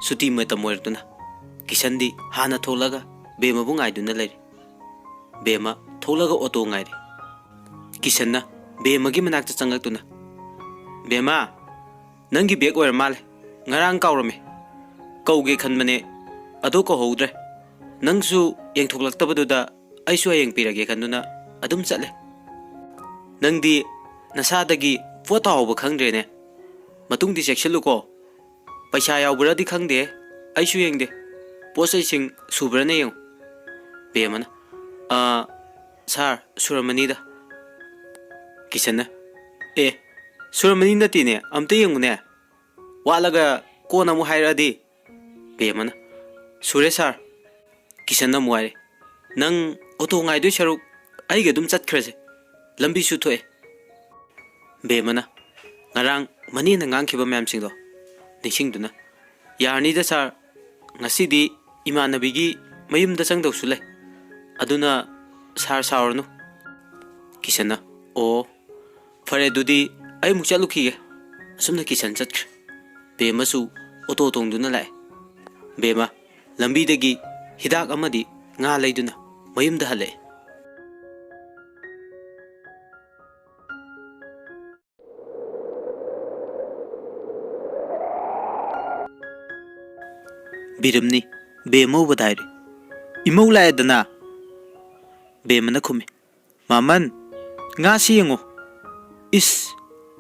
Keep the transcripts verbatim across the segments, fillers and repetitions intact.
ꯁꯨꯇꯤ ꯃꯇꯝ ꯑꯣꯏꯔꯛꯇꯨꯅ ꯀꯤꯁꯟꯗꯤ ꯍꯥꯟꯅ ꯊꯣꯛꯂꯒ ꯕꯦꯝꯃꯕꯨ ꯉꯥꯏꯗꯨꯅ ꯂꯩꯔꯤ꯫ ꯕꯦꯝꯃ ꯊꯣꯛꯂꯒ ꯑꯣꯇꯣ ꯉꯥꯏꯔꯤ꯫ ꯀꯤꯁꯟꯅ ꯕꯦꯝꯃꯒꯤ ꯃꯅꯥꯛꯇ ꯆꯪꯂꯛꯇꯨꯅ, "ꯕꯦꯝꯃ, ꯅꯪꯒꯤ ꯕꯦꯒ ꯑꯣꯏꯔ ꯃꯥꯜꯂꯦ꯫ ꯉꯔꯥꯡ ꯀꯥꯎꯔꯝꯃꯦ꯫ ꯀꯧꯒꯦ ꯈꯟꯕꯅꯦ, ꯑꯗꯣ ꯀꯧꯍꯧꯗ꯭ꯔꯦ꯫ ꯅꯪꯁꯨ ꯌꯦꯡꯊꯣꯛꯂꯛꯇꯕꯗꯨꯗ ꯑꯩꯁꯨ ꯍꯌꯦꯡ ꯄꯤꯔꯒꯦ ꯈꯟꯗꯨꯅ ꯑꯗꯨꯝ ꯆꯠꯂꯦ꯫ ꯅꯪꯗꯤ ꯅꯁꯥꯗꯒꯤ ꯄꯣꯠ ꯇꯥꯍꯧꯕ ꯈꯪꯗ꯭ꯔꯦꯅꯦ꯫ ꯃꯇꯨꯡꯗꯤ ꯆꯦꯛꯁꯤꯜꯂꯨꯀꯣ꯫ ꯄꯩꯁꯥ ꯌꯥꯎꯕ꯭ꯔꯥꯗꯤ ꯈꯪꯗꯦ, ꯑꯩꯁꯨ ꯌꯦꯡꯗꯦ꯫ ꯄꯣꯠ ꯆꯩꯁꯤꯡ ꯁꯨꯕ꯭ꯔꯥꯅ ꯌꯦꯡꯉꯨ꯫" ꯕꯦꯝꯃꯅ, "ꯑꯥ, ꯁꯥꯔ, ꯁꯨꯔꯝꯃꯅꯤꯗ꯫" ꯀꯤꯁꯟꯅ, "ꯑꯦ, ꯁꯨꯔꯝꯃꯅꯤ ꯅꯠꯇꯦꯅꯦ, ꯑꯝꯇ ꯌꯦꯡꯉꯨꯅꯦ꯫ ꯋꯥꯠꯂꯒ ꯀꯣꯟꯅ ꯑꯃꯨꯛ ꯍꯥꯏꯔꯛꯑꯗꯤ?" ꯕꯦꯝꯃꯅ, "ꯁꯨꯔꯦ ꯁꯥꯔ꯫" ꯀꯤꯁꯟꯅ ꯑꯃꯨꯛ ꯍꯥꯏꯔꯦ, "ꯅꯪ ꯑꯣꯇꯣ ꯉꯥꯏꯗꯣꯏ ꯁꯔꯨꯛ ꯑꯩꯒ ꯑꯗꯨꯝ ꯆꯠꯈ꯭ꯔꯁꯦ, ꯂꯝꯕꯤꯁꯨ ꯊꯣꯛꯑꯦ꯫" ꯕꯦꯝꯃꯅ ꯉꯔꯥꯡ ꯃꯅꯦꯅ ꯉꯥꯡꯈꯤꯕ ꯃꯌꯥꯝꯁꯤꯡꯗꯣ ꯅꯤꯡꯁꯤꯡꯗꯨꯅ, "ꯌꯥꯔꯅꯤꯗ ꯁꯥꯔ, ꯉꯁꯤꯗꯤ ꯏꯃꯥꯟꯅꯕꯤꯒꯤ ꯃꯌꯨꯝꯗ ꯆꯪꯗꯧꯁꯨ ꯂꯩ, ꯑꯗꯨꯅ ꯁꯥꯔ ꯁꯥꯎꯔꯅꯨ꯫" ꯀꯤꯁꯟꯅ, "ꯑꯣ, ꯐꯔꯦ, ꯑꯗꯨꯗꯤ ꯑꯩ ꯑꯃꯨꯛ ꯆꯠꯂꯨꯈꯤꯒꯦ꯫" ꯑꯁꯨꯝꯅ ꯀꯤꯁꯟ ꯆꯠꯈ꯭ꯔꯦ꯫ ꯕꯦꯝꯃꯁꯨ ꯑꯣꯇꯣ ꯇꯣꯡꯗꯨꯅ ꯂꯥꯛꯑꯦ꯫ ꯕꯦꯝꯃ ꯂꯝꯕꯤꯗꯒꯤ ꯍꯤꯗꯥꯛ ꯑꯃꯗꯤ ꯉꯥ ꯂꯩꯗꯨꯅ ꯃꯌꯨꯝꯗ ꯍꯜꯂꯛꯑꯦ꯫ ꯕꯤꯔꯝꯅꯤ ꯕꯦꯝꯃ ꯎꯕꯗ ꯍꯥꯏꯔꯦ, "ꯏꯃꯧ ꯂꯥꯛꯑꯦꯗꯅ?" ꯕꯦꯝꯃꯅ ꯈꯨꯝꯃꯤ, "ꯃꯥꯃꯟ, ꯉꯥꯁꯤ ꯌꯦꯡꯉꯣ꯫ ꯏꯁ,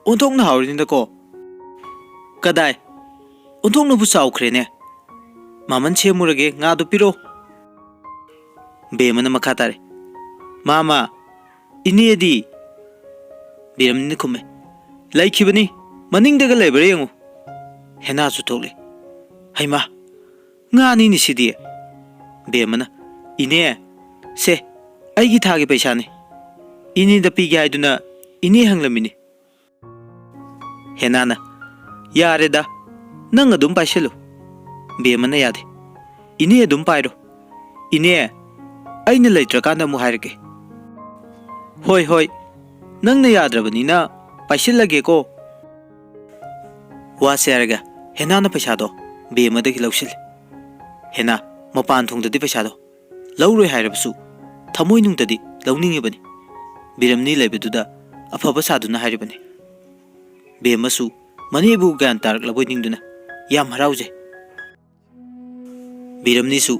ꯑꯣꯟꯊꯣꯛꯅ ꯍꯥꯎꯔꯤꯅꯤꯗꯀꯣ꯫" "ꯀꯗꯥꯏ? ꯑꯣꯟꯊꯣꯛꯅꯕꯨ ꯆꯥꯎꯈ꯭ꯔꯦꯅꯦ꯫ ꯃꯥꯃꯟ, ꯁꯦꯝꯃꯨꯔꯒꯦ, ꯉꯥꯗꯨ ꯄꯤꯔꯛꯑꯣ꯫" ꯕꯦꯝꯃꯅ ꯃꯈꯥ ꯇꯥꯔꯦ, "ꯃꯥꯃ, ꯏꯅꯦꯗꯤ?" ꯕꯤꯔꯝꯅꯤꯅ ꯈꯨꯝꯃꯦ, "ꯂꯩꯈꯤꯕꯅꯤ, ꯃꯅꯤꯡꯗꯒ ꯂꯩꯕ꯭ꯔꯥ ꯌꯦꯡꯉꯨ꯫" ꯍꯦꯅꯥꯁꯨ ꯊꯣꯛꯂꯦ꯫ "ꯍꯩꯃꯥ, ꯉꯥꯅꯤꯅꯦ ꯁꯤꯗꯤ꯫" ꯕꯦꯝꯃꯅ, "ꯏꯅꯦ, ꯁꯦ, ꯑꯩꯒꯤ ꯊꯥꯒꯤ ꯄꯩꯁꯥꯅꯤ꯫ ꯏꯅꯦꯗ ꯄꯤꯒꯦ ꯍꯥꯏꯗꯨꯅ ꯏꯅꯦ ꯍꯪꯂꯝꯃꯤꯅꯤ꯫" ꯍꯦꯅꯥꯅ, "ꯌꯥꯔꯦꯗ, ꯅꯪ ꯑꯗꯨꯝ ꯄꯥꯏꯁꯤꯜꯂꯨ꯫" ꯕꯦꯝꯃꯅ ꯌꯥꯗꯦ꯫ "ꯏꯅꯦ ꯑꯗꯨꯝ ꯄꯥꯏꯔꯣ꯫ ꯏꯅꯦ, ꯑꯩꯅ ꯂꯩꯇ꯭ꯔꯀꯥꯟꯗ ꯑꯃꯨꯛ ꯍꯥꯏꯔꯛꯀꯦ꯫" "ꯍꯣꯏ, ꯍꯣꯏ, ꯅꯪꯅ ꯌꯥꯗ꯭ꯔꯕꯅꯤꯅ ꯄꯥꯏꯁꯤꯜꯂꯒꯦꯀꯣ꯫" ꯋꯥꯁꯦ ꯍꯥꯏꯔꯒ ꯍꯦꯅꯥꯅ ꯄꯩꯁꯥꯗꯣ ꯕꯦꯝꯃꯗꯒꯤ ꯂꯧꯁꯤꯜꯂꯤ꯫ ꯍꯦꯅꯥ ꯃꯄꯥꯟ ꯊꯣꯡꯗꯗꯤ ꯄꯩꯁꯥꯗꯣ ꯂꯧꯔꯣꯏ ꯍꯥꯏꯔꯕꯁꯨ ꯊꯃꯣꯏꯅꯨꯡꯗꯗꯤ ꯂꯧꯅꯤꯡꯉꯤꯕꯅꯤ꯫ ꯕꯤꯔꯝꯅꯤ ꯂꯩꯕꯗꯨꯗ ꯑꯐꯕ ꯁꯥꯗꯨꯅ ꯍꯥꯏꯔꯤꯕꯅꯤ꯫ ꯕꯦꯝꯃꯁꯨ ꯃꯅꯦꯕꯨ ꯒ꯭ꯌꯥꯟ ꯇꯥꯔꯛꯂꯕꯣꯏ ꯅꯤꯡꯗꯨꯅ ꯌꯥꯝ ꯍꯔꯥꯎꯖꯩ꯫ ꯕꯤꯔꯝꯅꯤꯁꯨ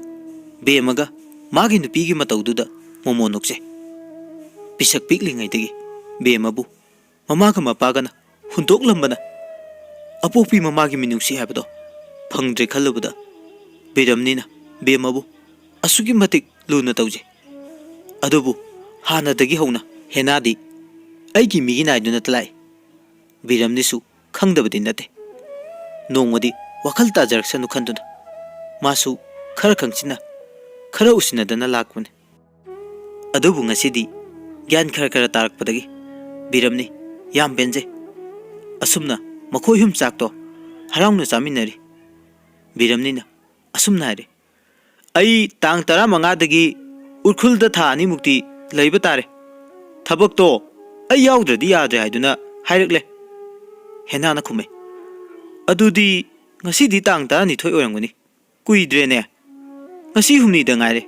ꯕꯦꯝꯃꯒ ꯃꯥꯒꯤ ꯅꯨꯄꯤꯒꯤ ꯃꯇꯧꯗꯨꯗ ꯃꯣꯃꯣꯟ ꯅꯣꯛꯆꯩ꯫ ꯄꯤꯁꯛ ꯄꯤꯛꯂꯤꯉꯩꯗꯒꯤ ꯕꯦꯝꯃꯕꯨ ꯃꯃꯥꯒ ꯃꯄꯥꯒꯅ ꯍꯨꯟꯗꯣꯛꯂꯝꯕꯅ ꯑꯄꯣꯛꯄꯤ ꯃꯃꯥꯒꯤ ꯃꯤꯅꯨꯡꯁꯤ ꯍꯥꯏꯕꯗꯣ ꯐꯪꯗ꯭ꯔꯦ ꯈꯜꯂꯨꯕꯗ ꯕꯤꯔꯝꯅꯤꯅ ꯕꯦꯝꯃꯕꯨ ꯑꯁꯨꯛꯀꯤ ꯃꯇꯤꯛ ꯂꯨꯅ ꯇꯧꯖꯩ꯫ ꯑꯗꯨꯕꯨ ꯍꯥꯟꯅꯗꯒꯤ ꯍꯧꯅ ꯍꯦꯅꯥꯗꯤ ꯑꯩꯒꯤ ꯃꯤꯒꯤ ꯅꯥꯏꯗꯨꯅꯇ ꯂꯥꯛꯏ꯫ ꯕꯤꯔꯝꯅꯤꯁꯨ ꯈꯪꯗꯕꯗꯤ ꯅꯠꯇꯦ꯫ ꯅꯣꯡꯃꯗꯤ ꯋꯥꯈꯜ ꯇꯥꯖꯔꯛꯁꯅꯨ ꯈꯟꯗꯨꯅ ꯃꯥꯁꯨ ꯈꯔ ꯈꯪꯆꯤꯟꯅ, ꯈꯔ ꯎꯁꯤꯟꯅꯗꯅ ꯂꯥꯛꯄꯅꯤ꯫ ꯑꯗꯨꯕꯨ ꯉꯁꯤꯗꯤ ꯒ꯭ꯌꯥꯟ ꯈꯔ ꯈꯔ ꯇꯥꯔꯛꯄꯗꯒꯤ ꯕꯤꯔꯝꯅꯤ ꯌꯥꯝ ꯄꯦꯟꯖꯩ꯫ ꯑꯁꯨꯝꯅ ꯃꯈꯣꯏ ꯑꯍꯨꯝ ꯆꯥꯛꯇꯣ ꯍꯔꯥꯎꯅ ꯆꯥꯃꯤꯟꯅꯔꯤ꯫ ꯕꯤꯔꯝꯅꯤꯅ ꯑꯁꯨꯝꯅ ꯍꯥꯏꯔꯦ, "ꯑꯩ ꯇꯥꯡ ꯇꯔꯥꯃꯉꯥꯗꯒꯤ ꯎꯈ꯭ꯔꯨꯜꯗ ꯊꯥ ꯑꯅꯤꯃꯨꯛꯇꯤ ꯂꯩꯕ ꯇꯥꯔꯦ꯫ ꯊꯕꯛꯇꯣ ꯑꯩ ꯌꯥꯎꯗ꯭ꯔꯗꯤ ꯌꯥꯗ꯭ꯔꯦ ꯍꯥꯏꯗꯨꯅ ꯍꯥꯏꯔꯛꯂꯦ꯫" ꯍꯦꯅꯥꯅ ꯈꯨꯝꯃꯦ, "ꯑꯗꯨꯗꯤ ꯉꯁꯤꯗꯤ ꯇꯥꯡ ꯇꯔꯥꯅꯤꯊꯣꯏ ꯑꯣꯏꯔꯝꯒꯅꯤ꯫ ꯀꯨꯏꯗ꯭ꯔꯦꯅꯦ꯫ ꯉꯁꯤ ꯍꯨꯝꯅꯤꯗ ꯉꯥꯏꯔꯦ꯫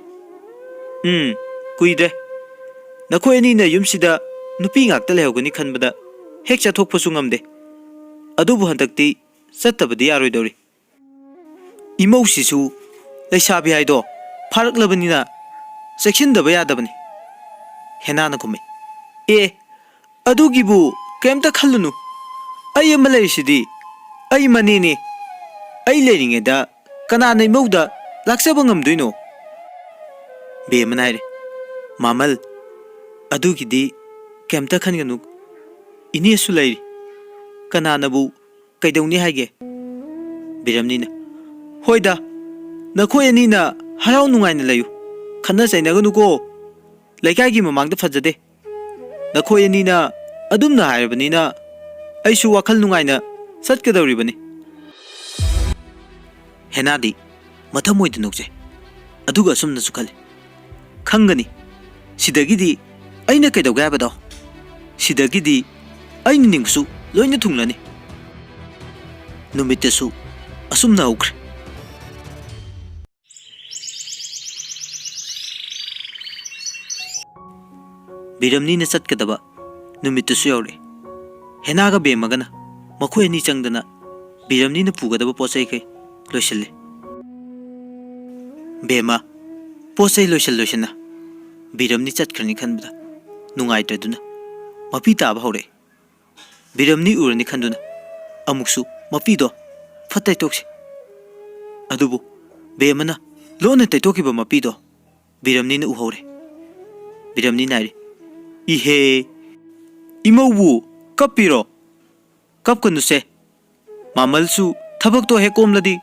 ꯎꯝ, ꯀꯨꯏꯗ꯭ꯔꯦ꯫ ꯅꯈꯣꯏ ꯑꯅꯤꯅ ꯌꯨꯝꯁꯤꯗ ꯅꯨꯄꯤ ꯉꯥꯛꯇ ꯂꯩꯍꯧꯒꯅꯤ ꯈꯟꯕꯗ ꯍꯦꯛ ꯆꯠꯊꯣꯛꯄꯁꯨ ꯉꯝꯗꯦ꯫ ꯑꯗꯨꯕꯨ ꯍꯟꯗꯛꯇꯤ ꯆꯠꯇꯕꯗꯤ ꯌꯥꯔꯣꯏꯗꯧꯔꯤ꯫ ꯏꯃꯧꯁꯤꯁꯨ ꯂꯩꯁꯥꯕꯤ ꯍꯥꯏꯗꯣ ꯐꯥꯔꯛꯂꯕꯅꯤꯅ ꯆꯦꯛꯁꯤꯟꯗꯕ ꯌꯥꯗꯕꯅꯤ꯫" ꯍꯦꯅꯥꯅ ꯈꯨꯝꯃꯤ, "ꯑꯦ, ꯑꯗꯨꯒꯤꯕꯨ ꯀꯩꯝꯇ ꯈꯜꯂꯨꯅꯨ꯫ ꯑꯩ ꯑꯃ ꯂꯩꯔꯤꯁꯤꯗꯤ꯫ ꯑꯩ ꯃꯅꯦꯅꯦ꯫ ꯑꯩ ꯂꯩꯔꯤꯉꯩꯗ ꯀꯅꯥꯅ ꯏꯃꯧꯗ ꯂꯥꯛꯆꯕ ꯉꯝꯗꯣꯏꯅꯣ?" ꯕꯦꯝꯃꯅ ꯍꯥꯏꯔꯦ, "ꯃꯥꯃꯜ, ꯑꯗꯨꯒꯤꯗꯤ ꯀꯩꯝꯇ ꯈꯟꯒꯅꯨ꯫ ꯏꯅꯦꯁꯨ ꯂꯩꯔꯤ꯫ ꯀꯅꯥꯅꯕꯨ ꯀꯩꯗꯧꯅꯤ ꯍꯥꯏꯒꯦ?" ꯕꯤꯔꯝꯅꯤꯅ, "ꯍꯣꯏꯗ, ꯅꯈꯣꯏ ꯑꯅꯤꯅ ꯍꯔꯥꯎ ꯅꯨꯡꯉꯥꯏꯅ ꯂꯩꯌꯨ꯫ ꯈꯠꯅ ꯆꯩꯅꯒꯅꯨꯀꯣ꯫ ꯂꯩꯀꯥꯏꯒꯤ ꯃꯃꯥꯡꯗ ꯐꯖꯗꯦ꯫ ꯅꯈꯣꯏ ꯑꯅꯤꯅ ꯑꯗꯨꯝꯅ ꯍꯥꯏꯔꯕꯅꯤꯅ ꯑꯩꯁꯨ ꯋꯥꯈꯜ ꯅꯨꯡꯉꯥꯏꯅ ꯆꯠꯀꯗꯧꯔꯤꯕꯅꯤ꯫" ꯍꯦꯅꯥꯗꯤ ꯃꯊꯃꯣꯏꯗ ꯅꯣꯛꯆꯩ꯫ ꯑꯗꯨꯒ ꯑꯁꯨꯝꯅꯁꯨ ꯈꯜꯂꯤ, "ꯈꯪꯒꯅꯤ, ꯁꯤꯗꯒꯤꯗꯤ ꯑꯩꯅ ꯀꯩꯗꯧꯒꯦ ꯍꯥꯏꯕꯗꯣ? ꯁꯤꯗꯒꯤꯗꯤ ꯑꯩꯅ ꯅꯤꯡꯕꯁꯨ ꯂꯣꯏꯅ ꯊꯨꯡꯂꯅꯤ꯫" ꯅꯨꯃꯤꯠꯇꯁꯨ ꯑꯁꯨꯝꯅ ꯍꯧꯈ꯭ꯔꯦ꯫ ꯕꯤꯔꯝꯅꯤꯅ ꯆꯠꯀꯗꯕ ꯅꯨꯃꯤꯠꯇꯨꯁꯨ ꯌꯧꯔꯛꯑꯦ꯫ ꯍꯦꯅꯥꯒ ꯕꯦꯝꯃꯒꯅ ꯃꯈꯣꯏ ꯑꯅꯤ ꯆꯪꯗꯅ ꯕꯤꯔꯝꯅꯤꯅ ꯄꯨꯒꯗꯕ ꯄꯣꯠ ꯆꯩꯈꯩ ꯂꯣꯏꯁꯤꯜꯂꯤ꯫ ꯕꯦꯝꯃ ꯄꯣꯠ ꯆꯩ ꯂꯣꯏꯁꯤꯟ ꯂꯣꯏꯁꯤꯟꯅ ꯕꯤꯔꯝꯅꯤ ꯆꯠꯈ꯭ꯔꯅꯤ ꯈꯟꯕꯗ ꯅꯨꯡꯉꯥꯏꯇ꯭ꯔꯗꯨꯅ ꯃꯄꯤ ꯇꯥꯕ ꯍꯧꯔꯛꯑꯦ꯫ ꯕꯤꯔꯝꯅꯤ ꯎꯔꯅꯤ ꯈꯟꯗꯨꯅ ꯑꯃꯨꯛꯁꯨ ꯃꯄꯤꯗꯣ ꯐꯠ ꯇꯩꯊꯣꯛꯁꯤ꯫ ꯑꯗꯨꯕꯨ ꯕꯦꯝꯃꯅ ꯂꯣꯟꯅ ꯇꯩꯊꯣꯛꯈꯤꯕ ꯃꯄꯤꯗꯣ ꯕꯤꯔꯝꯅꯤꯅ ꯎꯍꯧꯔꯦ꯫ ꯕꯤꯔꯝꯅꯤꯅ ꯍꯥꯏꯔꯤ, "ꯏꯍꯦ, ꯏꯃꯧꯕꯨ ꯀꯞꯄꯤꯔꯣ? ꯀꯞꯀꯅꯨꯁꯦ꯫ ꯃꯥꯃꯜꯁꯨ ꯊꯕꯛꯇꯣ ꯍꯦꯛ ꯀꯣꯝꯂꯗꯤ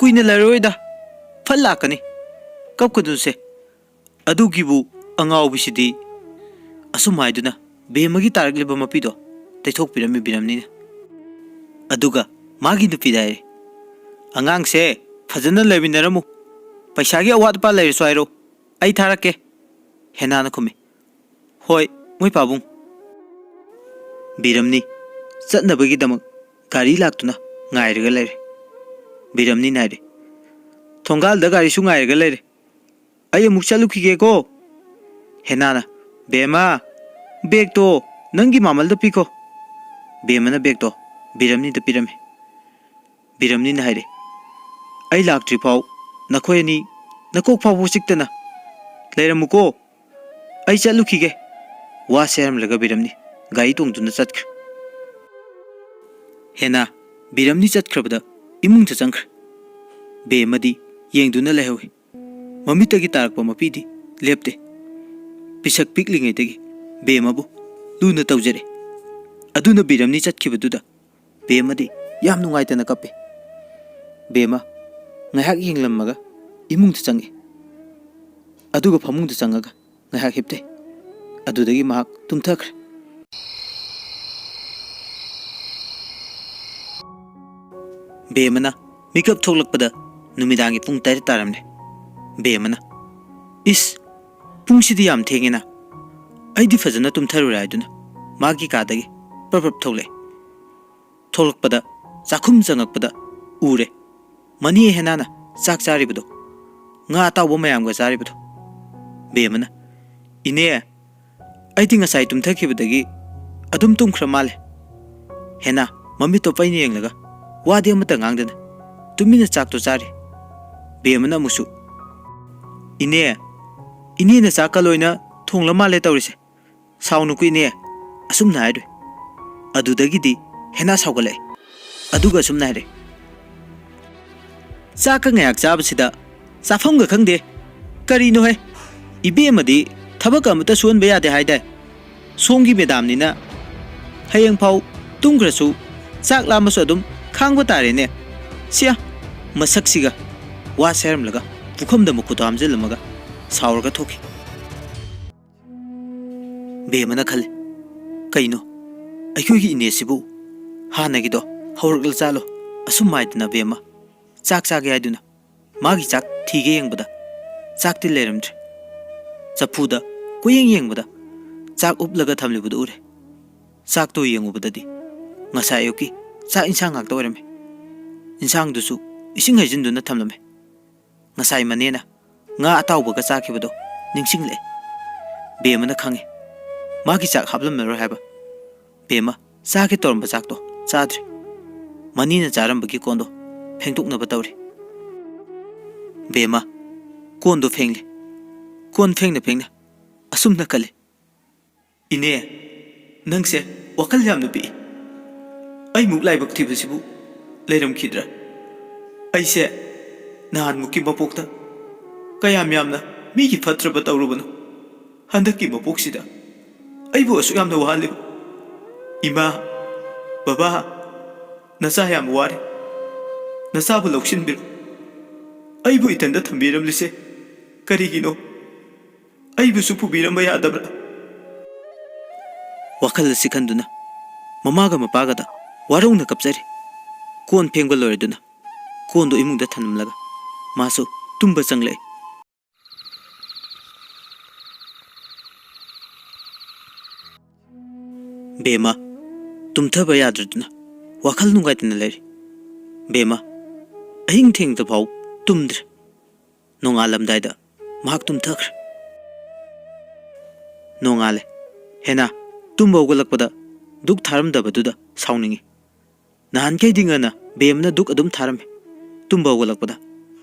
ꯀꯨꯏꯅ ꯂꯩꯔꯔꯣꯏꯗ꯫ ꯐꯠ ꯂꯥꯛꯀꯅꯤ꯫ ꯀꯞꯀꯅꯨꯁꯦ꯫ ꯑꯗꯨꯒꯤꯕꯨ ꯑꯉꯥꯎꯕꯤꯁꯤꯗꯤ"꯫ ꯑꯁꯨꯝ ꯍꯥꯏꯗꯨꯅ ꯕꯦꯝꯃꯒꯤ ꯇꯥꯔꯛꯂꯤꯕ ꯃꯄꯤꯗꯣ ꯇꯩꯊꯣꯛꯄꯤꯔꯝꯃꯤ ꯕꯤꯔꯝꯅꯤꯅ꯫ ꯑꯗꯨꯒ ꯃꯥꯒꯤ ꯅꯨꯄꯤꯗ ꯍꯥꯏꯔꯦ, "ꯑꯉꯥꯡꯁꯦ ꯐꯖꯅ ꯂꯩꯃꯤꯟꯅꯔꯝꯃꯨ꯫ ꯄꯩꯁꯥꯒꯤ ꯑꯋꯥꯠ ꯑꯄꯥ ꯂꯩꯔꯁꯨ ꯍꯥꯏꯔꯣ, ꯑꯩ ꯊꯥꯔꯛꯀꯦ"꯫ ꯍꯦꯅꯥꯅ ꯈꯨꯝꯃꯤ, "ꯍꯣꯏ, ꯃꯣꯏ ꯄꯥꯕꯨꯡ"꯫ ꯕꯤꯔꯝꯅꯤ ꯆꯠꯅꯕꯒꯤꯗꯃꯛ ꯒꯥꯔꯤ ꯂꯥꯛꯇꯨꯅ ꯉꯥꯏꯔꯒ ꯂꯩꯔꯦ꯫ ꯕꯤꯔꯝꯅꯤꯅ ꯍꯥꯏꯔꯦ, "ꯊꯣꯡꯒꯥꯜꯗ ꯒꯥꯔꯤꯁꯨ ꯉꯥꯏꯔꯒ ꯂꯩꯔꯦ꯫ ꯑꯩ ꯑꯃꯨꯛ ꯆꯠꯂꯨꯈꯤꯒꯦꯀꯣ"꯫ ꯍꯦꯅꯥꯅ, "ꯕꯦꯝꯃ, ꯕꯦꯒꯇꯣ ꯅꯪꯒꯤ ꯃꯥꯃꯜꯗ ꯄꯤꯈꯣ"꯫ ꯕꯦꯝꯃꯅ ꯕꯦꯒꯇꯣ ꯕꯤꯔꯝꯅꯤꯗ ꯄꯤꯔꯝꯃꯤ꯫ ꯕꯤꯔꯝꯅꯤꯅ ꯍꯥꯏꯔꯦ, "ꯑꯩ ꯂꯥꯛꯇ꯭ꯔꯤꯐꯥꯎ ꯅꯈꯣꯏ ꯑꯅꯤ ꯅꯀꯣꯛ ꯐꯥꯎꯕ ꯆꯤꯛꯇꯅ ꯂꯩꯔꯝꯃꯨꯀꯣ꯫ ꯑꯩ ꯆꯠꯂꯨꯈꯤꯒꯦ"꯫ ꯋꯥꯁꯦ ꯍꯥꯏꯔꯝꯂꯒ ꯕꯤꯔꯝꯅꯤ ꯒꯥꯔꯤ ꯇꯣꯡꯗꯨꯅ ꯆꯠꯈ꯭ꯔꯦ꯫ ꯍꯦꯅꯥ ꯕꯤꯔꯝꯅꯤ ꯆꯠꯈ꯭ꯔꯕꯗ ꯏꯃꯨꯡꯗ ꯆꯪꯈ꯭ꯔꯦ꯫ ꯕꯦꯝꯃꯗꯤ ꯌꯦꯡꯗꯨꯅ ꯂꯩꯍꯧꯏ꯫ ꯃꯃꯤꯠꯇꯒꯤ ꯇꯥꯔꯛꯄ ꯃꯄꯤꯗꯤ ꯂꯦꯞꯇꯦ꯫ ꯄꯤꯁꯛ ꯄꯤꯛꯂꯤꯉꯩꯗꯒꯤ ꯕꯦꯝꯃꯕꯨ ꯂꯨꯅ ꯇꯧꯖꯔꯦ꯫ ꯑꯗꯨꯅ ꯕꯤꯔꯝꯅꯤ ꯆꯠꯈꯤꯕꯗꯨꯗ ꯕꯦꯝꯃꯗꯤ ꯌꯥꯝ ꯅꯨꯡꯉꯥꯏꯇꯅ ꯀꯞꯄꯦ꯫ ꯕꯦꯝꯃ ꯉꯥꯏꯍꯥꯛ ꯌꯦꯡꯂꯝꯃꯒ ꯏꯃꯨꯡꯗ ꯆꯪꯉꯛꯏ꯫ ꯑꯗꯨꯒ ꯐꯃꯨꯡꯗ ꯆꯪꯉꯒ ꯉꯥꯏꯍꯥꯛ ꯍꯤꯞꯇꯦ꯫ ꯑꯗꯨꯗꯒꯤ ꯃꯍꯥꯛ ꯇꯨꯝꯊꯈ꯭ꯔꯦ꯫ ꯕꯦꯝꯃꯅ ꯃꯤꯀꯞ ꯊꯣꯛꯂꯛꯄꯗ ꯅꯨꯃꯤꯗꯥꯡꯒꯤ ꯄꯨꯡ ꯇꯔꯦꯠ ꯇꯥꯔꯝꯂꯦ꯫ ꯕꯦꯝꯃꯅ, "ꯏꯁ, ꯄꯨꯡꯁꯤꯗꯤ ꯌꯥꯝ ꯊꯦꯡꯉꯦꯅ꯫ ꯑꯩꯗꯤ ꯐꯖꯅ ꯇꯨꯝꯊꯔꯨꯔꯦ" ꯍꯥꯏꯗꯨꯅ ꯃꯥꯒꯤ ꯀꯥꯗꯒꯤ ꯄ꯭ꯔꯞ ꯄ꯭ꯔꯞ ꯊꯣꯛꯂꯛꯑꯦ꯫ ꯊꯣꯛꯂꯛꯄꯗ ꯆꯥꯛꯈꯨꯝ ꯆꯪꯉꯛꯄꯗ ꯎꯔꯦ꯫ ꯃꯅꯤ ꯍꯦꯅꯥꯅ ꯆꯥꯛ ꯆꯥꯔꯤꯕꯗꯣ, ꯉꯥ ꯑꯇꯥꯎꯕ ꯃꯌꯥꯝꯒ ꯆꯥꯔꯤꯕꯗꯣ꯫ ꯕꯦꯝꯃꯅ, "ꯏꯅꯦ, ꯑꯩꯗꯤ ꯉꯁꯥꯏ ꯇꯨꯝꯊꯈꯤꯕꯗꯒꯤ ꯑꯗꯨꯝ ꯇꯨꯝꯈ꯭ꯔ ꯃꯥꯜꯂꯦ"꯫ ꯍꯦꯅꯥ ꯃꯃꯤꯠꯇꯣ ꯄꯩꯅ ꯌꯦꯡꯂꯒ ꯋꯥꯗꯤ ꯑꯃꯠꯇ ꯉꯥꯡꯗꯅ ꯇꯨꯃꯤꯟꯅ ꯆꯥꯛꯇꯣ ꯆꯥꯔꯤ꯫ ꯕꯦꯝꯃꯅ ꯑꯃꯨꯛꯁꯨ, "ꯏꯅꯦ, ꯏꯅꯦꯅ ꯆꯥꯛꯀ ꯂꯣꯏꯅ ꯊꯣꯡꯂ ꯃꯥꯜꯂꯦ ꯇꯧꯔꯤꯁꯦ꯫ ꯁꯥꯎꯅꯨꯀꯣ ꯏꯅꯦ", ꯑꯁꯨꯝꯅ ꯍꯥꯏꯔꯨꯏ꯫ ꯑꯗꯨꯗꯒꯤꯗꯤ ꯍꯦꯅꯥ ꯁꯥꯎꯒꯠꯂꯛꯑꯦ꯫ ꯑꯗꯨꯒ ꯑꯁꯨꯝꯅ ꯍꯥꯏꯔꯦ, "ꯆꯥꯛꯀ ꯉꯥꯏꯍꯥꯛ ꯆꯥꯕꯁꯤꯗ ꯆꯥꯐꯝꯒ ꯈꯪꯗꯦ꯫ ꯀꯔꯤꯅꯣꯍꯦ? ꯏꯕꯦꯝꯃꯗꯤ ꯊꯕꯛ ꯑꯃꯠꯇ ꯁꯨꯍꯟꯕ ꯌꯥꯗꯦ ꯍꯥꯏꯗꯥꯏ? ꯁꯣꯝꯒꯤ ꯃꯦꯗꯥꯝꯅꯤꯅ ꯍꯌꯦꯡꯐꯥꯎ ꯇꯨꯝꯈ꯭ꯔꯁꯨ ꯆꯥꯛ ꯂꯥꯝꯃꯁꯨ ꯑꯗꯨꯝ ꯈꯥꯡꯕ ꯇꯥꯔꯦꯅꯦ꯫ ꯁꯤꯌꯥ, ꯃꯁꯛꯁꯤꯒ"꯫ ꯋꯥ ꯁꯦꯔꯝꯂꯒ ꯄꯨꯈꯝꯗ ꯃꯈꯨꯠꯇꯣ ꯍꯥꯝꯖꯤꯜꯂꯝꯃꯒ ꯁꯥꯎꯔꯒ ꯊꯣꯛꯈꯤ꯫ ꯕꯦꯝꯃꯅ ꯈꯜꯂꯤ, "ꯀꯩꯅꯣ, ꯑꯩꯈꯣꯏꯒꯤ ꯏꯅꯦꯁꯤꯕꯨ ꯍꯥꯟꯅꯒꯤꯗꯣ ꯍꯧꯔꯛꯂ ꯆꯥꯂꯣ?" ꯑꯁꯨꯝ ꯍꯥꯏꯗꯅ ꯕꯦꯝꯃ ꯆꯥꯛ ꯆꯥꯒꯦ ꯍꯥꯏꯗꯨꯅ ꯃꯥꯒꯤ ꯆꯥꯛ ꯊꯤꯒꯦ ꯌꯦꯡꯕꯗ ꯆꯥꯛꯇꯤ ꯂꯩꯔꯝꯗ꯭ꯔꯦ꯫ ꯆꯐꯨꯗ ꯀꯣꯏꯌꯦꯡ ꯌꯦꯡꯕꯗ ꯆꯥꯛ ꯎꯞꯂꯒ ꯊꯝꯂꯤꯕꯗꯨ ꯎꯔꯦ꯫ ꯆꯥꯛꯇꯨ ꯌꯦꯡꯉꯨꯕꯗꯗꯤ ꯉꯁꯥꯏ ꯑꯌꯨꯛꯀꯤ ꯆꯥꯛ ꯏꯟꯁꯥꯡ ꯉꯥꯛꯇ ꯑꯣꯏꯔꯝꯃꯦ꯫ ꯏꯟꯁꯥꯡꯗꯨꯁꯨ ꯏꯁꯤꯡ ꯍꯩꯖꯤꯟꯗꯨꯅ ꯊꯝꯂꯝꯃꯦ꯫ ꯉꯁꯥꯏ ꯃꯅꯦꯅ ꯉꯥ ꯑꯇꯥꯎꯕꯒ ꯆꯥꯈꯤꯕꯗꯣ ꯅꯤꯡꯁꯤꯡꯂꯛꯑꯦ꯫ ꯕꯦꯝꯃꯅ ꯈꯪꯉꯦ, ꯃꯥꯒꯤ ꯆꯥꯛ ꯍꯥꯞꯂꯝꯂꯔꯣꯏ ꯍꯥꯏꯕ꯫ ꯕꯦꯝꯃ ꯆꯥꯒꯦ ꯇꯧꯔꯝꯕ ꯆꯥꯛꯇꯣ ꯆꯥꯗ꯭ꯔꯦ꯫ ꯃꯅꯤꯅ ꯆꯥꯔꯝꯕꯒꯤ ꯀꯣꯟꯗꯣ ꯐꯦꯡꯗꯣꯛꯅꯕ ꯇꯧꯔꯤ꯫ ꯕꯦꯝꯃ ꯀꯣꯟꯗꯣ ꯐꯦꯡꯂꯤ꯫ ꯀꯣꯟ ꯐꯦꯡꯅ ꯐꯦꯡꯅ ꯑꯁꯨꯝꯅ ꯈꯜꯂꯤ, "ꯏꯅꯦ, ꯅꯪꯁꯦ ꯋꯥꯈꯜ ꯌꯥꯝꯅ ꯄꯤꯛꯏ꯫ ꯑꯩꯃꯨꯛ ꯂꯥꯏꯕꯛ ꯊꯤꯕꯁꯤꯕꯨ ꯂꯩꯔꯝꯈꯤꯗ꯭ꯔꯥ? ꯑꯩꯁꯦ ꯅꯍꯥꯟꯃꯨꯛꯀꯤ ꯃꯄꯣꯛꯇ ꯀꯌꯥꯝ ꯌꯥꯝꯅ ꯃꯤꯒꯤ ꯐꯠꯇ꯭ꯔꯕ ꯇꯧꯔꯨꯕꯅꯣ? ꯍꯟꯗꯛꯀꯤ ꯃꯄꯣꯛꯁꯤꯗ ꯑꯩꯕꯨ ꯑꯁꯨꯛ ꯌꯥꯝꯅ ꯋꯥꯍꯜꯂꯤꯕ? ꯏꯃꯥ, ꯕꯕꯥ, ꯅꯆꯥ ꯌꯥꯝ ꯋꯥꯔꯦ꯫ ꯅꯆꯥꯕꯨ ꯂꯧꯁꯤꯟꯕꯤꯔꯣ꯫ ꯑꯩꯕꯨ ꯏꯊꯟꯗ ꯊꯝꯕꯤꯔꯝꯂꯤꯁꯦ ꯀꯔꯤꯒꯤꯅꯣ? ꯑꯩꯕꯨꯁꯨ ꯄꯨꯕꯤꯔꯝꯕ ꯌꯥꯗꯕ꯭ꯔꯥ?" ꯋꯥꯈꯜ ꯑꯁꯤ ꯈꯟꯗꯨꯅ ꯃꯃꯥꯒ ꯃꯄꯥꯒꯗ ꯋꯥꯔꯧꯅ ꯀꯞꯆꯔꯤ꯫ ꯀꯣꯟ ꯐꯦꯡꯕ ꯂꯣꯏꯔꯗꯨꯅ ꯀꯣꯟꯗꯣ ꯏꯃꯨꯡꯗ ꯊꯝꯂꯝꯂꯒ ꯃꯥꯁꯨ ꯇꯨꯝꯕ ꯆꯪꯂꯛꯏ꯫ ꯕꯦꯝꯃ ꯇꯨꯝꯊꯕ ꯌꯥꯗ꯭ꯔꯗꯨꯅ ꯋꯥꯈꯜ ꯅꯨꯡꯉꯥꯏꯇꯅ ꯂꯩꯔꯤ꯫ ꯕꯦꯝꯃ, ꯑꯍꯤꯡ ꯊꯦꯡꯗꯐꯥꯎ ꯇꯨꯝꯗ꯭ꯔꯦ꯫ ꯅꯣꯡꯉꯥꯜꯂꯝꯗꯥꯏꯗ ꯃꯍꯥꯛ ꯇꯨꯝꯊꯈ꯭ꯔꯦ꯫ ꯅꯣꯡꯉꯥꯜꯂꯦ꯫ ꯍꯦꯅꯥ ꯇꯨꯝꯕ ꯍꯧꯒꯠꯂꯛꯄꯗ ꯗꯨꯛ ꯊꯥꯔꯝꯗꯕꯗꯨꯗ ꯁꯥꯎꯅꯤꯡꯉꯤ꯫ ꯅꯍꯥꯟꯈꯩꯗꯤ ꯉꯟꯅ ꯕꯦꯝꯅ ꯗꯨꯛ ꯑꯗꯨꯝ ꯊꯥꯔꯝꯃꯤ ꯇꯨꯝꯕ ꯍꯧꯒꯠꯂꯛꯄꯗ꯫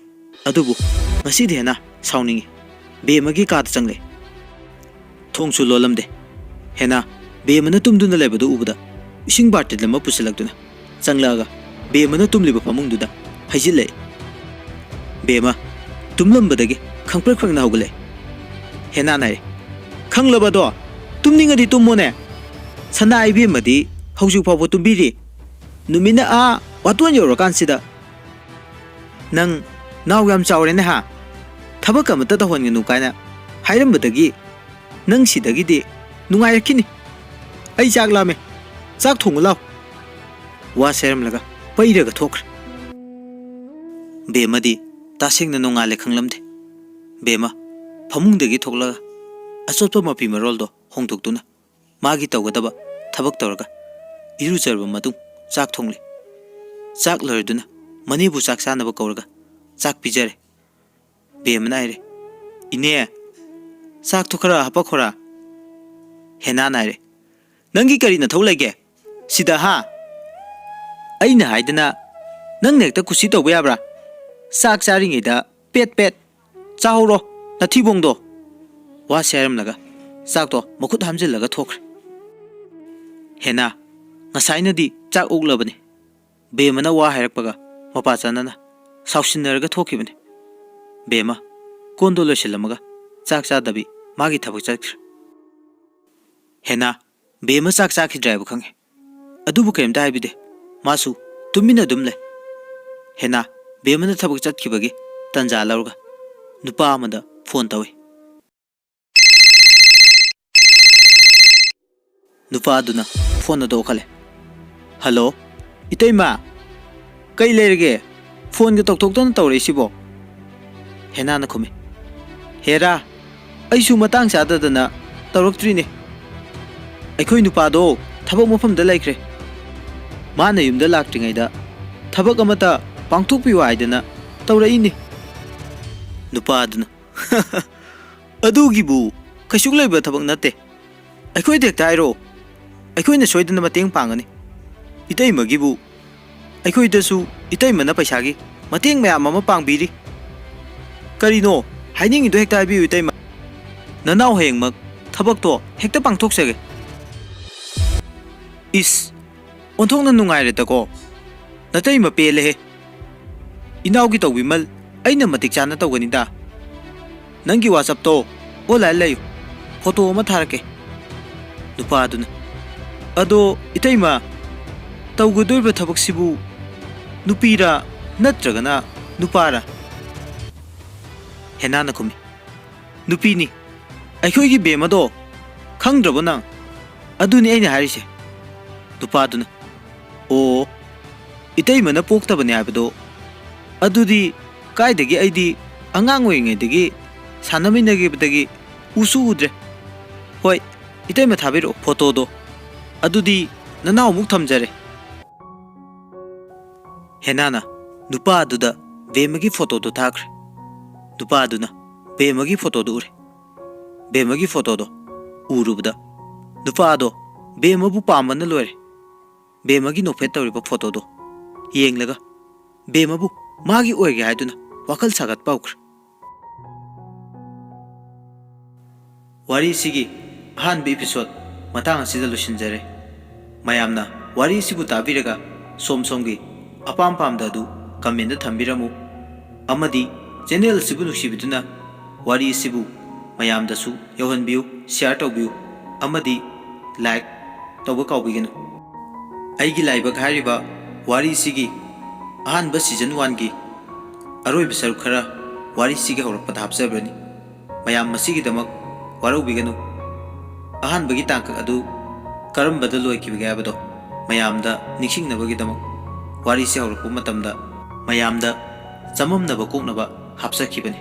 ꯑꯗꯨꯕꯨ ꯉꯁꯤꯗꯤ ꯍꯦꯅꯥ ꯁꯥꯎꯅꯤꯡꯉꯤ꯫ ꯕꯦꯝꯃꯒꯤ ꯀꯥꯗ ꯆꯪꯂꯛꯏ꯫ ꯊꯣꯡꯁꯨ ꯂꯣꯜꯂꯝꯗꯦ꯫ ꯍꯦꯅꯥ ꯕꯦꯝꯃꯅ ꯇꯨꯝꯗꯨꯅ ꯂꯩꯕꯗꯨ ꯎꯕꯗ ꯏꯁꯤꯡ ꯕꯥꯔꯇꯤꯟ ꯑꯃ ꯄꯨꯁꯤꯜꯂꯛꯇꯨꯅ ꯆꯪꯂꯛꯑꯒ ꯕꯦꯝꯃꯅ ꯇꯨꯝꯂꯤꯕ ꯐꯃꯨꯡꯗꯨꯗ ꯍꯩꯖꯤꯜꯂꯛꯏ꯫ ꯕꯦꯝꯃ ꯇꯨꯝꯂꯝꯕꯗꯒꯤ ꯈꯪꯄ꯭ꯔꯦꯛ ꯄ꯭ꯔꯦꯛꯅ ꯍꯧꯒꯠꯂꯛꯏ꯫ ꯍꯦꯅꯥꯅ ꯍꯥꯏꯔꯦ, "ꯈꯪꯂꯕꯗꯣ? ꯇꯨꯝꯅꯤꯡꯉꯗꯤ ꯇꯨꯝꯃꯣꯅꯦ꯫ ꯁꯅꯥ ꯏꯕꯦꯝꯃꯗꯤ ꯍꯧꯖꯤꯛ ꯐꯥꯎꯕ ꯇꯨꯝꯕꯤꯔꯤ꯫ ꯅꯨꯃꯤꯠꯅ ꯑꯥ ꯋꯥꯇꯣꯟ ꯌꯧꯔꯀꯥꯟꯁꯤꯗ ꯅꯪ ꯅꯥꯎ ꯌꯥꯝ ꯆꯥꯎꯔꯦꯅꯦ ꯍꯥ? ꯊꯕꯛ ꯑꯃꯠꯇ ꯇꯧꯍꯟꯒꯅꯨ" ꯀꯥꯏꯅ ꯍꯥꯏꯔꯝꯕꯗꯒꯤ ꯅꯪ ꯁꯤꯗꯒꯤꯗꯤ ꯅꯨꯡꯉꯥꯏꯔꯛꯈꯤꯅꯤ꯫ ꯑꯩ ꯆꯥꯛ ꯂꯥꯝꯃꯦ, ꯆꯥꯛ ꯊꯣꯡꯉꯨ ꯂꯥꯎ꯫ ꯋꯥ ꯁꯦꯔꯝꯂꯒ ꯄꯩꯔꯒ ꯊꯣꯛꯈ꯭ꯔꯦ꯫ ꯕꯦꯝꯃꯗꯤ ꯇꯁꯦꯡꯅ ꯅꯣꯡꯉꯥꯜꯂꯦ ꯈꯪꯂꯝꯗꯦ꯫ ꯕꯦꯝꯃ ꯐꯃꯨꯡꯗꯒꯤ ꯊꯣꯛꯂꯒ ꯑꯆꯣꯠꯄ ꯃꯐꯤ ꯃꯔꯣꯜꯗꯣ ꯍꯣꯡꯗꯣꯛꯇꯨꯅ ꯃꯥꯒꯤ ꯇꯧꯒꯗꯕ ꯊꯕꯛ ꯇꯧꯔꯒ ꯏꯔꯨꯖꯔꯕ ꯃꯇꯨꯡ ꯆꯥꯛ ꯊꯣꯡꯂꯦ꯫ ꯆꯥꯛ ꯂꯣꯏꯔꯗꯨꯅ ꯃꯅꯦꯕꯨ ꯆꯥꯛ ꯆꯥꯅꯕ ꯀꯧꯔꯒ ꯆꯥꯛ ꯄꯤꯖꯔꯦ꯫ ꯕꯦꯝꯃꯅ ꯍꯥꯏꯔꯦ, "ꯏꯅꯦ, ꯆꯥꯛꯇꯣ ꯈꯔ ꯍꯥꯄꯛꯈꯣꯔꯥ?" ꯍꯦꯅꯥꯅ ꯍꯥꯏꯔꯦ, "ꯅꯪꯒꯤ ꯀꯔꯤ ꯅꯊꯧ ꯂꯩꯒꯦ ꯁꯤꯗ, ꯍꯥ? ꯑꯩꯅ ꯍꯥꯏꯗꯅ ꯅꯪꯅ ꯍꯦꯛꯇ ꯀꯨꯁꯤ ꯇꯧꯕ ꯌꯥꯕ꯭ꯔꯥ? ꯆꯥꯛ ꯆꯥꯔꯤꯉꯩꯗ ꯄꯦꯠ ꯄꯦꯠ ꯆꯥꯍꯧꯔꯣ, ꯅꯊꯤꯕꯣꯡꯗꯣ!" ꯋꯥ ꯁꯦꯔꯝꯂꯒ ꯆꯥꯛꯇꯣ ꯃꯈꯨꯠ ꯍꯥꯝꯖꯤꯜꯂꯒ ꯊꯣꯛꯈ꯭ꯔꯦ꯫ ꯍꯦꯅꯥ ꯉꯁꯥꯏꯅꯗꯤ ꯆꯥꯛ ꯑꯣꯛꯂꯕꯅꯤ꯫ ꯕꯦꯝꯃꯅ ꯋꯥ ꯍꯥꯏꯔꯛꯄꯒ ꯃꯄꯥ ꯆꯥꯅꯅ ꯁꯥꯎꯁꯤꯟꯅꯔꯒ ꯊꯣꯛꯈꯤꯕꯅꯤ꯫ ꯕꯦꯝꯃ ꯀꯣꯟꯗꯣ ꯂꯣꯏꯁꯤꯜꯂꯝꯃꯒ ꯆꯥꯛ ꯆꯥꯗꯕꯤ ꯃꯥꯒꯤ ꯊꯕꯛ ꯆꯠꯈ꯭ꯔꯦ꯫ ꯍꯦꯅꯥ ꯕꯦꯝꯃ ꯆꯥꯛ ꯆꯥꯈꯤꯗ꯭ꯔꯦ ꯍꯥꯏꯕ ꯈꯪꯉꯤ꯫ ꯑꯗꯨꯕꯨ ꯀꯔꯤꯝꯇ ꯍꯥꯏꯕꯤꯗꯦ꯫ ꯃꯥꯁꯨ ꯇꯨꯃꯤꯟꯅ ꯑꯗꯨꯝ ꯂꯩ꯫ ꯍꯦꯅꯥ ꯕꯦꯝꯃꯅ ꯊꯕꯛ ꯆꯠꯈꯤꯕꯒꯤ ꯇꯟꯖꯥ ꯂꯧꯔꯒ ꯅꯨꯄꯥ ꯑꯃꯗ ꯐꯣꯟ ꯇꯧꯏ꯫ ꯅꯨꯄꯥ ꯑꯗꯨꯅ ꯐꯣꯟ ꯑꯗꯨ ꯑꯣꯛꯈꯠꯂꯦ꯫ "ꯍꯜꯂꯣ, ꯏꯇꯩꯃ, ꯀꯩ ꯂꯩꯔꯒꯦ? ꯐꯣꯟꯒ ꯇꯧꯊꯣꯛꯇꯅ ꯇꯧꯔꯛꯏꯁꯤꯕꯣ?" ꯍꯦꯅꯥꯅ ꯈꯨꯝꯃꯤ꯫ "ꯍꯦꯔꯥ, ꯑꯩꯁꯨ ꯃꯇꯥꯡ ꯆꯥꯗꯗꯅ ꯇꯧꯔꯛꯇ꯭ꯔꯤꯅꯦ꯫ ꯑꯩꯈꯣꯏ ꯅꯨꯄꯥꯗꯣ ꯊꯕꯛ ꯃꯐꯝꯗ ꯂꯩꯈ꯭ꯔꯦ꯫ ꯃꯥꯅ ꯌꯨꯝꯗ ꯂꯥꯛꯇ꯭ꯔꯤꯉꯩꯗ ꯊꯕꯛ ꯑꯃꯇ ꯄꯥꯡꯊꯣꯛꯄꯤꯌꯨ ꯍꯥꯏꯗꯅ ꯇꯧꯔꯛꯏꯅꯤ꯫ ꯅꯨꯄꯥꯗꯨꯅ, "ꯑꯗꯨꯒꯤꯕꯨ ꯀꯩꯁꯨ ꯂꯩꯕ ꯊꯕꯛ ꯅꯠꯇꯦ꯫ ꯑꯩꯈꯣꯏꯗ ꯍꯦꯛꯇ ꯍꯥꯏꯔꯛꯑꯣ꯫ ꯑꯩꯈꯣꯏꯅ ꯁꯣꯏꯗꯅ ꯃꯇꯦꯡ ꯄꯥꯡꯒꯅꯤ꯫ ꯏꯇꯩꯃꯒꯤꯕꯨ ꯑꯩꯈꯣꯏꯗꯁꯨ ꯏꯇꯩꯃꯅ ꯄꯩꯁꯥꯒꯤ ꯃꯇꯦꯡ ꯃꯌꯥꯝ ꯑꯃ ꯄꯥꯡꯕꯤꯔꯤ꯫ ꯀꯔꯤꯅꯣ ꯍꯥꯏꯅꯤꯡꯉꯤꯗꯣ ꯍꯦꯛꯇ ꯍꯥꯏꯕꯤꯌꯨ ꯏꯇꯩꯃ꯫ ꯅꯅꯥꯎ ꯍꯌꯦꯡꯃꯛ ꯊꯕꯛꯇꯣ ꯍꯦꯛꯇ ꯄꯥꯡꯊꯣꯛꯆꯒꯦ꯫" ꯏꯁ, ꯑꯣꯟꯊꯣꯛꯅ ꯅꯨꯡꯉꯥꯏꯔꯦꯗꯀꯣ꯫ ꯅꯇꯩꯃ ꯄꯦꯜꯂꯦꯍꯦ꯫ ꯏꯅꯥꯎꯒꯤ ꯇꯧꯕꯤꯃꯜ ꯑꯩꯅ ꯃꯇꯤꯛ ꯆꯥꯅ ꯇꯧꯒꯅꯤꯗ꯫ ꯅꯪꯒꯤ WhatsApp-ꯇꯣ online ꯂꯩꯌꯨ, ꯐꯣꯇꯣ ꯑꯃ ꯊꯥꯔꯛꯀꯦ꯫ ꯅꯨꯄꯥꯗꯨꯅ, "ꯑꯗꯣ ꯏꯇꯩꯃ, ꯇꯧꯒꯗꯣꯔꯤꯕ ꯊꯕꯛꯁꯤꯕꯨ ꯅꯨꯄꯤꯔꯥ ꯅꯠꯇ꯭ꯔꯒꯅ ꯅꯨꯄꯥꯔꯥ?" ꯍꯦꯅꯥꯅ ꯈꯨꯝꯃꯤ, "ꯅꯨꯄꯤꯅꯤ꯫ ꯑꯩꯈꯣꯏꯒꯤ ꯕꯦꯝꯃꯗꯣ ꯈꯪꯗ꯭ꯔꯕꯣ ꯅꯪ? ꯑꯗꯨꯅꯤ ꯑꯩꯅ ꯍꯥꯏꯔꯤꯁꯦ꯫" ꯅꯨꯄꯥꯗꯨꯅ, "ꯑꯣ, ꯏꯇꯩꯃꯅ ꯄꯣꯛꯇꯕꯅꯦ ꯍꯥꯏꯕꯗꯣ? ꯑꯗꯨꯗꯤ ꯀꯥꯏꯗꯒꯤ, ꯑꯩꯗꯤ ꯑꯉꯥꯡ ꯑꯣꯏꯔꯤꯉꯩꯗꯒꯤ ꯁꯥꯟꯅꯃꯤꯟꯅꯈꯤꯕꯗꯒꯤ ꯎꯁꯨ ꯎꯗ꯭ꯔꯦ꯫ ꯍꯣꯏ, ꯏꯇꯩꯃ ꯊꯥꯕꯤꯔꯛꯑꯣ ꯐꯣꯇꯣꯗꯣ, ꯑꯗꯨꯗꯤ ꯅꯅꯥꯎ ꯑꯃꯨꯛ ꯊꯝꯖꯔꯦ꯫" ꯍꯦꯅꯥꯅ ꯅꯨꯄꯥ ꯑꯗꯨꯗ ꯕꯦꯝꯃꯒꯤ ꯐꯣꯇꯣꯗꯣ ꯊꯥꯈ꯭ꯔꯦ꯫ ꯅꯨꯄꯥ ꯑꯗꯨꯅ ꯕꯦꯝꯃꯒꯤ ꯐꯣꯇꯣꯗꯣ ꯎꯔꯦ꯫ ꯕꯦꯝꯃꯒꯤ ꯐꯣꯇꯣꯗꯣ ꯎꯔꯨꯕꯗ ꯅꯨꯄꯥ ꯑꯗꯣ ꯕꯦꯝꯃꯕꯨ ꯄꯥꯝꯕꯅ ꯂꯣꯏꯔꯦ꯫ ꯕꯦꯝꯃꯒꯤ ꯅꯣꯛꯐꯦꯠ ꯇꯧꯔꯤꯕ ꯐꯣꯇꯣꯗꯣ ꯌꯦꯡꯂꯒ ꯕꯦꯝꯃꯕꯨ ꯃꯥꯒꯤ ꯑꯣꯏꯒꯦ ꯍꯥꯏꯗꯨꯅ ꯋꯥꯈꯜ ꯁꯥꯒꯠꯄ ꯍꯧꯈ꯭ꯔꯦ꯫ ꯋꯥꯔꯤꯁꯤꯒꯤ ꯑꯍꯥꯟꯕ episode ꯃꯇꯥꯡ ꯑꯁꯤꯗ ꯂꯣꯏꯁꯤꯟꯖꯔꯦ꯫ ꯃꯌꯥꯝꯅ ꯋꯥꯔꯤꯁꯤꯕꯨ ꯇꯥꯕꯤꯔꯒ ꯁꯣꯝ ꯁꯣꯝꯒꯤ ꯑꯄꯥꯝ ꯄꯥꯝꯗ ꯑꯗꯨ comment-ꯇ ꯊꯝꯕꯤꯔꯝꯃꯨ, ꯑꯃꯗꯤ channel ꯑꯁꯤꯕꯨ ꯅꯨꯡꯁꯤꯕꯤꯗꯨꯅ ꯋꯥꯔꯤ ꯑꯁꯤꯕꯨ ꯃꯌꯥꯝꯗꯁꯨ ꯌꯧꯍꯟꯕꯤꯌꯨ, share ꯇꯧꯕꯤꯌꯨ, ꯑꯃꯗꯤ like ꯇꯧꯕ ꯀꯥꯎꯕꯤꯒꯅꯨ꯫ ꯑꯩꯒꯤ ꯂꯥꯏꯕꯛ ꯍꯥꯏꯔꯤꯕ ꯋꯥꯔꯤꯁꯤꯒꯤ ꯑꯍꯥꯟꯕ season one-ꯒꯤ ꯑꯔꯣꯏꯕ ꯁꯔꯨꯛ ꯈꯔ ꯋꯥꯔꯤꯁꯤꯒꯤ ꯍꯧꯔꯛꯄꯗ ꯍꯥꯞꯆꯕꯅꯤ꯫ ꯃꯌꯥꯝ ꯃꯁꯤꯒꯤꯗꯃꯛ ꯋꯥꯔꯧꯕꯤꯒꯅꯨ꯫ ꯑꯍꯥꯟꯕꯒꯤ ꯇꯥꯡꯀꯛ ꯑꯗꯨ ꯀꯔꯝꯕꯗ ꯂꯣꯏꯈꯤꯕꯒꯦ ꯍꯥꯏꯕꯗꯣ ꯃꯌꯥꯝꯗ ꯅꯤꯡꯁꯤꯡꯅꯕꯒꯤꯗꯃꯛ ꯋꯥꯔꯤꯁꯤ ꯍꯧꯔꯛꯄ ꯃꯇꯝꯗ ꯃꯌꯥꯝꯗ ꯆꯃꯝꯅꯕ ꯀꯣꯛꯅꯕ ꯍꯥꯞꯆꯈꯤꯕꯅꯤ꯫